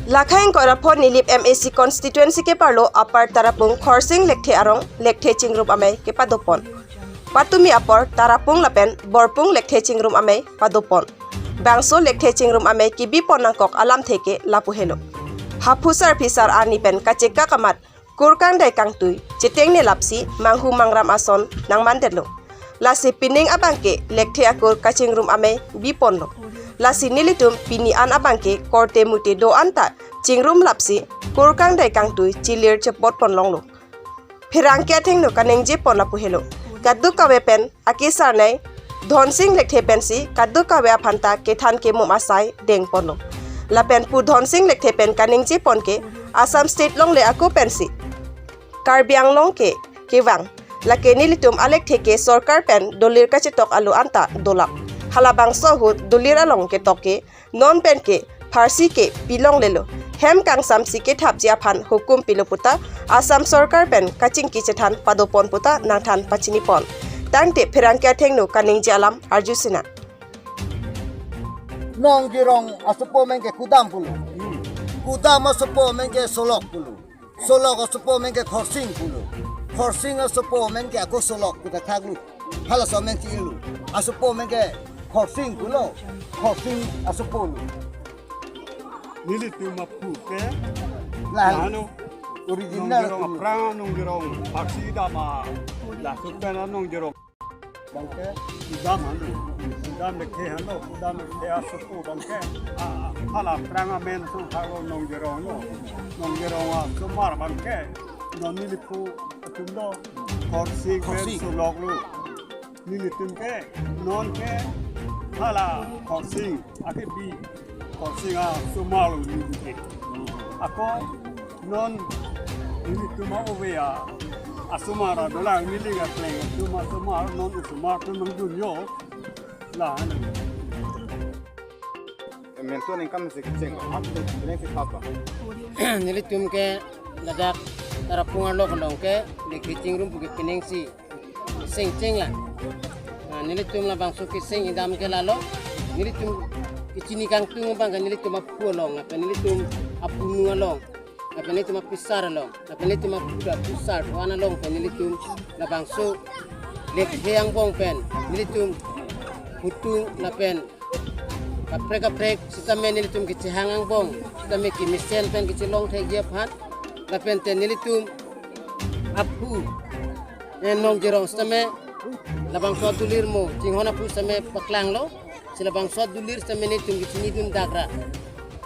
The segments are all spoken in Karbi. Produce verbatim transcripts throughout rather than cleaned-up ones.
Lakha ingkoi ra pho Nilip M A C constituency keparlo Upper Tarapung Khorsing Lekthe arong Lekthe Chingrum Amei kepadopon. Patumi apor Tarapung lapen Borpung Lekthe Chingrum Amei padopon. Bangso Lekthe Chingrum Amei kebipon nangkok alamthe ke lapu helo. Haphu sarpi sar arni pen kachekak amat kur kangdai kangtui chetengne lapsi manghu mangram ason nangmandetlo. Lasi pining abangke Lekthe akur kachingrum amei biponlo. Lasi nelitum pini an abangke korte mute do-an ta chingrum lapsi kur kangdai kangtui chilir chepotpon longlo. Pherangke athengno kaningjepon lapu helo. Kadokave pen akesar nei Dhonsing Lekthe pensi kadokave aphan ta kethan kemum asai dengponlo. Lapen pu Dhonsing Lekthe pen kaningjepon ke Assam State longle ako pensi Karbi Anglong ke kevang. Lake nelitum alekthe ke sorkar pen dolir kachetok alo anta dolap. Halabangso ahut dolir along ketok ke non pen ke pharsi ke pilonglelo. Hem kangsamsi kethapji aphan hukum pilo puta Assam sorkar pen kachingki chethan padopon puta nangthan pachinipon. Tangte pherangke athengno kaningje alam arjusina. Nongjirong asopo amen ke Kudam pulo. Kudam asopo amen ke Solok pulo. Solok asopo amen ke Khorsing pulo. Khorsing asopo amen ke ako Solok kita thaklu. Halaso amen si ilu. Asopo amen ke Khorsing pulo. Khorsing asopo lo. Nelitum aphu ke. Lah. Anu. Original Nongjirong pulo. Aphrang Nongjirong. Paksi dama. Lah sukan Nongjirong. Bangke Kudam anu. Kudam Lekthe anu. Kudam Lekthe asopo bangke. Ah, hala aphrang amen sung thaklo Nongjirong lo. Nongjirong asomar bangke. Non nelitum atum lo. Khorsing pen Khorsing. Solok lo. Nelitum ke non ke hala Khorsing akebi Khorsing asomar lo nelitum ke. Ako non nelitum ove a asomar dolang neli akleng atum asomar non asomar atum nangdun yo. Lah. Mentu ningkan si kecheng lo. Apa tu? Ini si apa? Nelitum ke ladak Tarapung arlo kelong ke Lekthe Chingrum pu ke pining si seng cheng la. Nah, nelitum labangso keseng idam ke lalo. Nelitum kechini kangtung abang ke nelitum aphu along, apa nelitum apunu along, apa nelitum apisar along, apa nelitum aphu apusar wan along pen nelitum labangso Lekthe angbong pen nelitum putung lapen kaprek kaprek sitame nelitum kechehang angbong sitame kemesen pen kechelong thekji aphan lapen te nelitum aphu, eh, Nongjirong sitame labangso adolir mo chinghon aphu sitame paklanglo. Si labangso adolir sitame nelitum kechinidun dakra.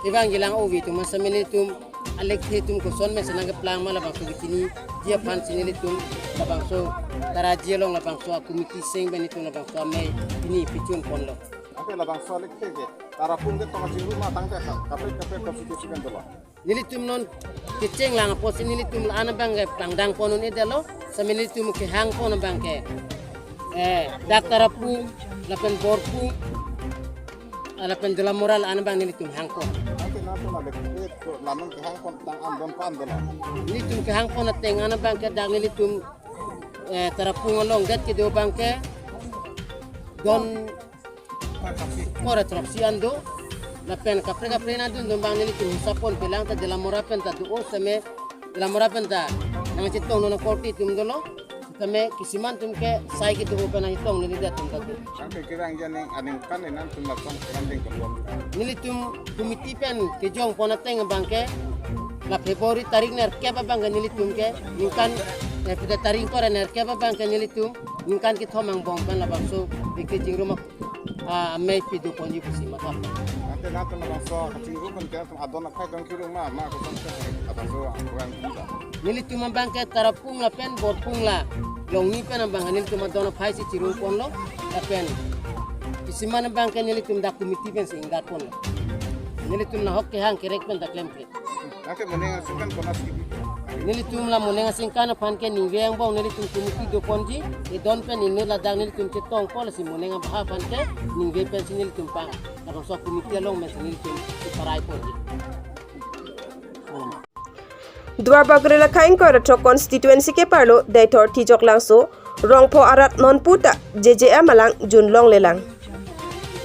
Kevang jilang ove atum sitame nelitum alekthe atum koson me senang keplang ma labangso kechiniji aphan si nelitum labangso taraji along labangso akomiti seng pen nelitum labangso amei pini pichun ponlo. Ante labangso alekthe ke Tarapung ke tong chingrum ma tangte ka, kaprek kaprek constituency pen dolo. Nelitum non kecheng lang apotsi nelitum la-an abang ke pangdang pon un-edetlo, sitame nelitum kehang pon abang ke, eh, dak Tarapung, lapen Borpung, ah, lapen Dolamora la-an abang nelitum hang pon. Ante nangtum alekthe lanon kehang pon tang an don pan dolo. Nelitum kehang pon ateng an abang ke dak nelitum, eh, Tarapung along det kedo abang ke don kora throksi an do. Lapen kaprek kaprek nangdun dun abang nelitum hisap pon pelang ta Dolamora pen ta do-o sitame Dolamora pen ta nangchetong non korte atum dolo. Sitame kisiman atum ke sai kedo pen nangchetong neli det atum ta do. Sampai kira yang jani aning kan nangtum lakukan kurang ding keluar. Nelitum komiti pen kejong pon ateng abang ke la February tarik nerkep abang ke nelitum ke ningkan, eh, pada tarik kora nerkep abang ke nelitum ningkan kethom angbong pen labangso Lekthe Chingrum ah, amei pido ponji pusi matha. Ante nangtum labangso kachingrum pen ke adon aphai dong kirung ma, ma koson ke labangso kurang dun ba. Nelitum abang ke Tarapung lapen Borpung la Longni pen abang nelitum adon aphai si chirum ponlo, lapen kisiman abang ke nelitum dak komiti pen si ingdat ponlo. Nelitum nahok kehang kerek pen dak klem ke. Nangke moneng asingkan konas kibi. Nelitum la moneng asingkan aphan ke ningve angbong nelitum komiti do ponji, edon pen inut ladak nelitum chetong pon lasi moneng abha aphan ke ningve pensi nelitum pang. Labangso komiti along pensi nelitum cheparai ponji. Duarbagori lakha ingkoi ra throk constituency keparlo Deithor Tijok Langso, Rongpho arat nonpu ta J J M alang junlonglelang.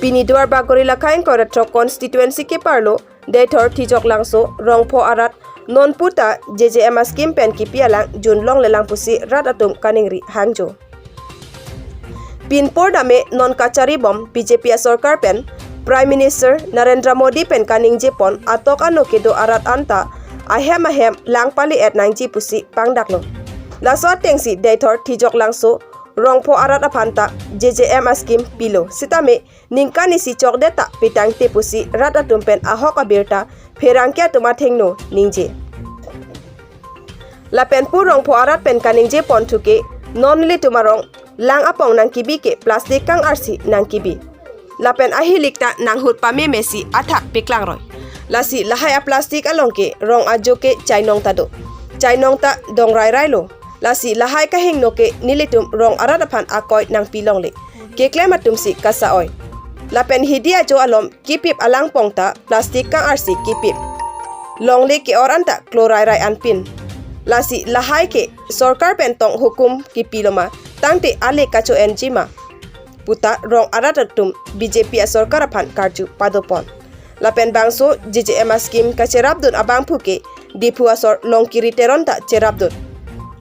Pini Duarbagori lakha ingkoi ra throk constituency keparlo Deithor Thijok Langso, Rongpho arat non puta J J M a scheme pen kipi alang junlongle lang pusi rat atum kaningri hangjo. Pinpur dame non kachari bom B J P a sorkar pen Prime Minister Narendra Modi pen kaningjepon atok ano kedo arat anta ahem ahem lang pali-et nangji pusi pangdaklo. Laso atengsi Deithor Thijok Langso, Rongpho arat aphanta J J M a scheme pilo, sitame ningkan isi chokdet ta pitangte pusi rat atum pen ahok abirta pherangke atum athengno ningje. Lapen pu Rongpho arat pen kaningjepon thuke, non nelitum arong lang apong nangkibi ke plastic kang-arsi nangkibi. Lapen ahilik ta nanghut pamemesi athak piklangroi. Lasi lahai a plastic along ke rong ajo ke chainong ta do. Chainong ta dong rairailo. Lasi lahai kahingno ke nelitum rong arat aphan akoi nangpilongle. Keklem atumsi kasa-oi. Lapen hidi ajo alom kipip alangpong ta plastic kang-arsi kipip. Longle ke-or anta klo rairai anpin. Lasi lahai ke sorkar pen tong hukum kipiloma, tangte ale kacho-enji ma, puta rong arat atum B J P a sorkar aphan karju padopon. Lapen bangso J J M a scheme kacherapdun abangphu ke Diphu asor Longkiri Teron ta cherapdun.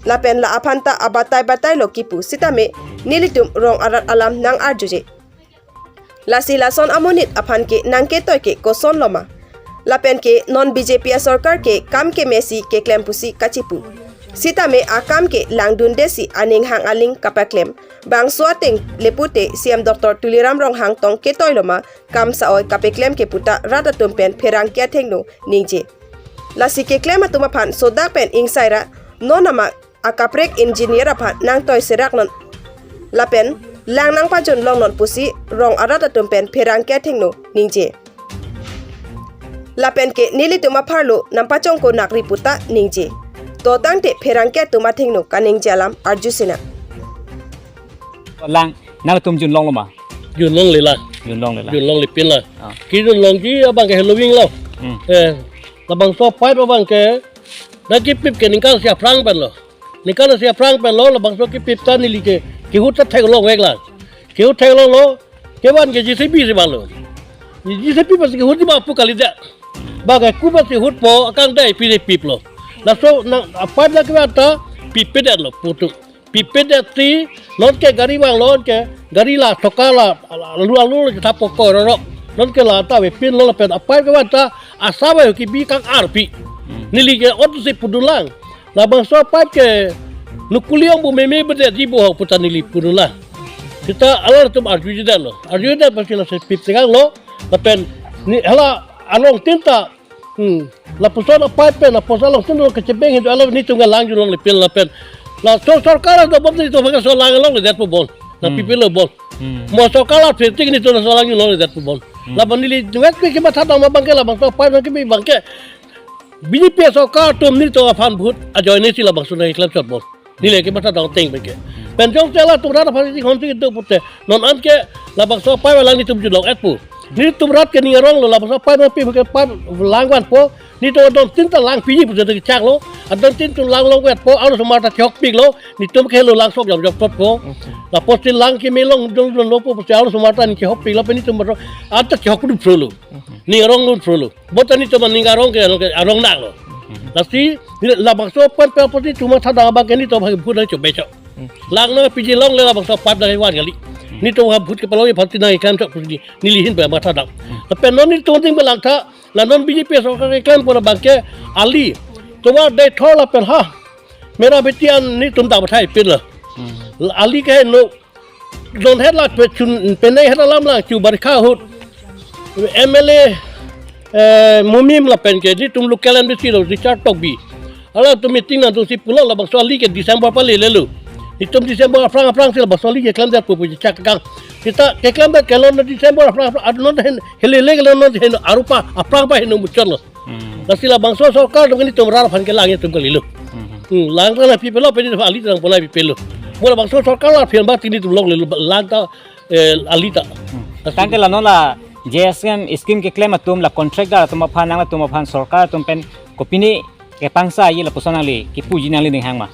Lapen la aphanta abatai batailo kipu, sitame nelitum rong arat alam nang-arjuje. Lasi lason amonit aphan ke nangketoi ke kosonloma? Lapen ke non B J P a sorkar ke kam kemesi keklem pusi kachipu. Sitame akam ke langdundesi aning hang aling kapaklem. Bangso ateng lepute C M Doctor Tuliram Ronghang tong ketoiloma kam sa-oi kapeklem ke puta rat atum pen pherangke athengno ningje. Lasi keklem atum aphan sodak pen ingsaira non ama akaprek engineer aphan nangtoi serak non lapen lang nangpajunlong non pusi rong arat atum pen pherangke athengno ningje. Lapen ke nelitum apharlo nangpachongko nakri puta ningje. To tangte pherangke atum athengno kaningje alam arju sinang. Lang nangtum junlonglo ma? Junlongle la. Junlongle la. Junlongle pin la. Ah. Kejunlongji abang ke heloving lo. Hmm. Eh, labangso pipe abang ke nangkipip ke ningkan isi aphrang pen lo. Ningkan isi aphrang pen lo, labangso kipip ta neli ke kehut ta theklongvek la. Kehut theklonglo, kevan ke J C B si vanlo. J C B pas kehut di ma pu kali de. Bang ke ku pas kehutpo, akang dai pi de piplo. Laso nang a pipe nangkevan ta pipedetlo putu. Pipedetsi, non ke gari vanglo, non ke gari la soka la, la, lu alu le thapo ko roro. Non ke la ta avepinlo lapen a pipe kevan ta asap ave kibi kang-arpi. Hmm. Neli ke ot si pudunlang. Labangso pipe ke nukuli ong bu meme bedetji bo ho puta neli pudunlang. Seta alanglitum arjujedetlo. Arjujedet pasi la se pip tekanglo. Lapen ne hala along tin ta Hmm. Lapuson a pipe pen, lapuson along tin lo kechebeng hin do, alo nelitum ke lang junlongle pin lapen. La so sorkar do bom nelitum ke so lang longledetpo bon. Na Hmm. pipilo bon. Hmm. Mo sorkar la pir tik nelitum so lang junlongledetpo bon. Hmm. Lapen neli duet ke kematha dam abang ke labangso pipe nangkibi abang ke B J P sorkar atum nelitum aphan vote ajoine si labangso nangkeklem chot bon. Neli kematha dam ateng abang ke. Pen jongsi latum rat aphan si honsi do pute. Non an ke labangso pipe alang nelitum junlong-etpo. Nelitum rat ke ning aronglo labangso pipe nangpi ke pipe lang vanpo. Nelitum adon tin ta lang piji pute kechaklo. Adon tin tum lang longvetpo. Arlosomar ta chehokpiklo. Nelitum ke lo lang sok jam jam totpo. Okay. Lapusi lang kemelong dun dun lopo pusi arlosomar ta ning chehokpiklo pen nelitum rat anta chehok dun prolo. Ning arong dun prolo. Bo ta nelitum aning arong ke arong ke arong nanglo. Lasi, neli labangso pen pen apot nelitum matha dam abang ke nelitum ha vote nangchobe chok. Hmm. Lang nangpiji longle labangso pipe nangvan kali. Hmm. Nelitum ha vote kepalong aphan ti nangkeklem chok pusi neli hin pen matha dam. Hmm. Lapen non nelitum ting pen langtha, la non B J P sorkar keklempo abang ke ali. Tomar Deithor lapen ha Merabeti an nelitum ta bathai pin la. Hmm. Ali ke no Jon het la pe chun penai het alam lang chu barkha ahut. M L A, eh, Mumim lapen ke nelitum local M D C lo Richard Tokbi. Alangtum meeting nangthusi pulo labangso ali ke December palelelo. Nelitum December aphrang aphrang si labangso ali keklemdetpo pu chak kang. Seta keklemdet ke lo non December aphrang aphrang, non hin helele ke lo non hin arupa aphrang pa hin muchotlo. Hmm. Lasi labangso sorkar atum ke nelitum rat aphan ke lang itum kalilo. Hmm. Hmm, lang ta nangpipelo, pedi ali ta nangpona pipelo. Mo labangso sorkar la aphi abang ti nelitum longlelo lang ta, eh, ali ta. Hmm. Lasi tangte la non la J S M scheme keklem atum la contractor atum aphan nangtum aphan sorkar atum pen kopine kepangsaji lapuson nangli kipuji nangli ning hang ma?